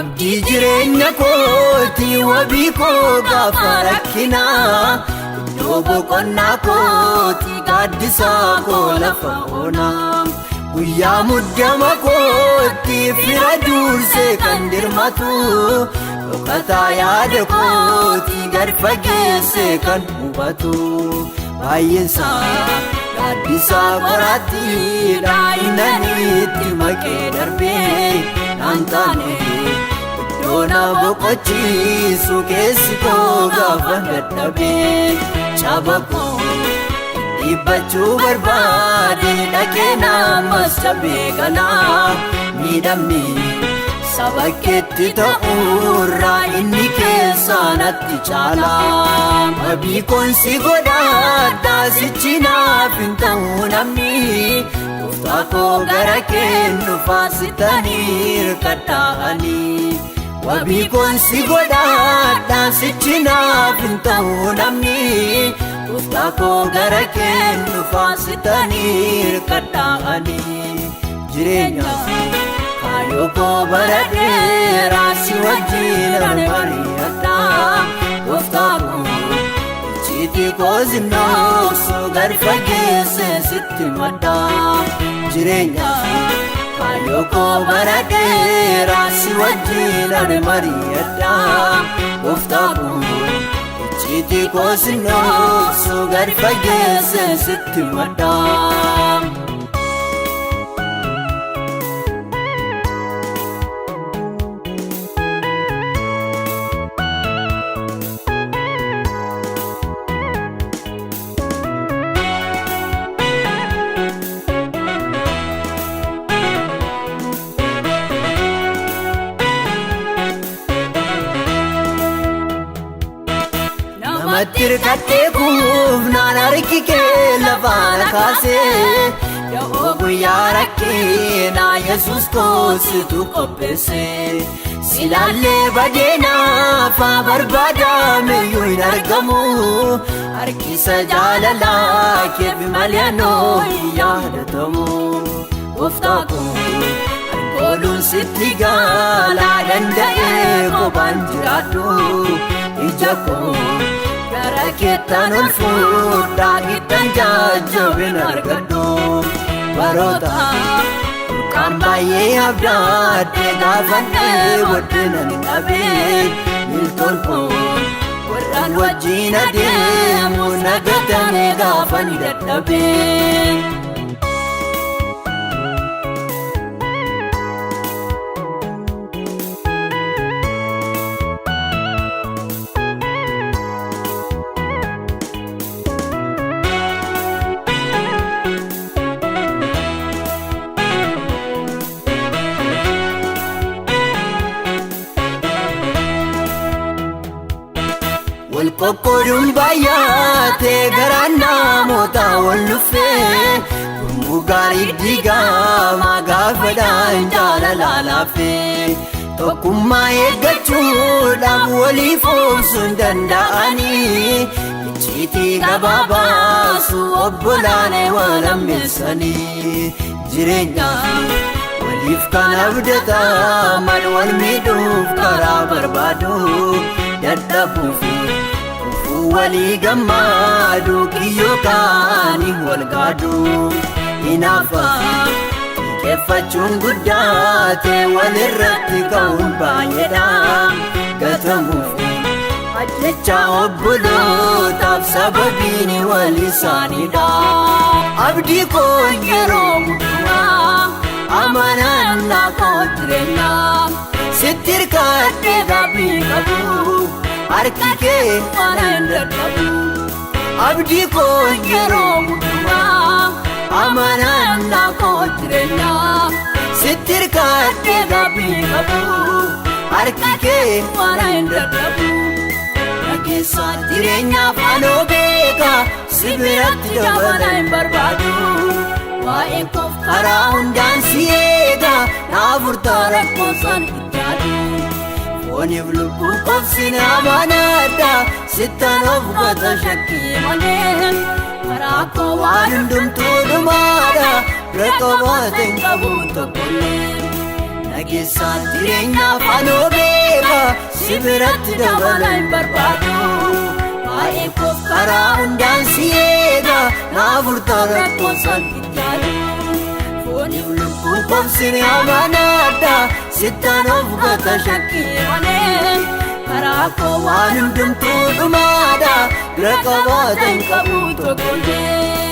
Abdii jireenya kooti wabii koo gaafa rakkinaa. Iddoo boqonnaa kooti gaaddisaa koo lafa onaa. Guyyaa muddama kootti fira dursee kan dirmatu. Dhokataa yaada kooti gad fageessee kan hubatu. Baay'eensaa gaaddisaa qoraattiidha innanitti maqee darbee naan taane. Iddoo na boqochiisu keessi koo gaafa dadhabee caba koo dhiibbachuu barbaade dhaqee namas cabee galaa miidhamni saba keetti ta'uurraa inni keessaa natti caala. Wabii koon si godhadhaa sichi naaf hin ta'u namni. Gooftaa koo gara kennu faasitanii hirkadhaanii. Wabii koon si godhadhaa sichi naaf hin ta'u namni. Gooftaa koo gara kennu faasitanii hirkadhaanii. Jireenyaaf kaayyoo koo bara dheeraa si wajjin ani mari'adhaa. Gooftaa koo icciitii koo zinnooksu gad fageessee sitti maddaa. Jireenyaaf kaayyoo koo bara dheeraa si wajjin ani mari'adhaa. Gooftaa koo icciitii koo zinnooksu gad fageessee sitti maddaa. Namatti hirkadhee kuufnaan harki kee lafaan kaasee da'oo guyyaa rakkinaa Yesuus koositu qopheesse. Silaallee badeenaafaa barbaadameyyuu hin argamu. Harkisa jaalalaa keef malee anoo hin yaadatamu. Gooftaa koo harkooluun sitti gaalaa danda'ee kophaan jiraadhu. Ija koo gara keettaan ol fuudhaa giddan jajjabina argadhu. Baroota burqaan baay'ee abdaadde gaafadhee waddina ni dhabee miiltoon koo warraan wajjin adeemu nagatame gaafa ni dadhabee. Wal qoqqooduun baay'atee garaan namoota wal nuffee gurmuu gaarii diigamaa gaafadhaan jaalalaa laaffee tokkummaa eeggachuudhaaf waliif oomsuu hin danda'anii icciitii gabaabaasu obbolaan wal hammeessanii jireenya waliif kan abdataman wal miidhuuf karaa barbaadu dadhabuuf kufuu walii gammaadu kiyyoo kaanii wal gaadu hinaafa xiqqeeffachuun guddaate walirratti ka'uun baay'eedha gatamuuf ajjecha obbolootaaf sababiin wal isaaniidha. Abdii koo yeroo hundumaa amanannaa koo jireenyaa sitti hirkadhee gaabbii qabu harki kee waan hin dadhabu. Abdii koo yeroo hundumaa amanannaa koo jireenyaa sitti hirkadhee gaabbii qabu harki kee waan hin dadhabu. Nageessa jireenyaaf anoo beeka si biratti dabala hin barbaadu. Waa'ee koof karaa hundaan si eega naaf furtaa rakkoo isaan itti yaadu. Fooniif lubbuu qofsi na amanadha sittan of gata shakkii malee. Karaa koo waan hundumtuu dhumaadha bira qabaate hin qabu tokkollee. Nageessaan jireenyaaf anoo beeka si biratti dabala hin barbaadu. Baay'ee koof karaa hundaan si eega naa furtaa rakkoon salphitaadhu. Fooniif lubbuun koomsini amanaadha sittaan of gata shakkii malee. Karaa koo waan hundumtuu dhumaadha bira qabaata hin qabu tokkollee.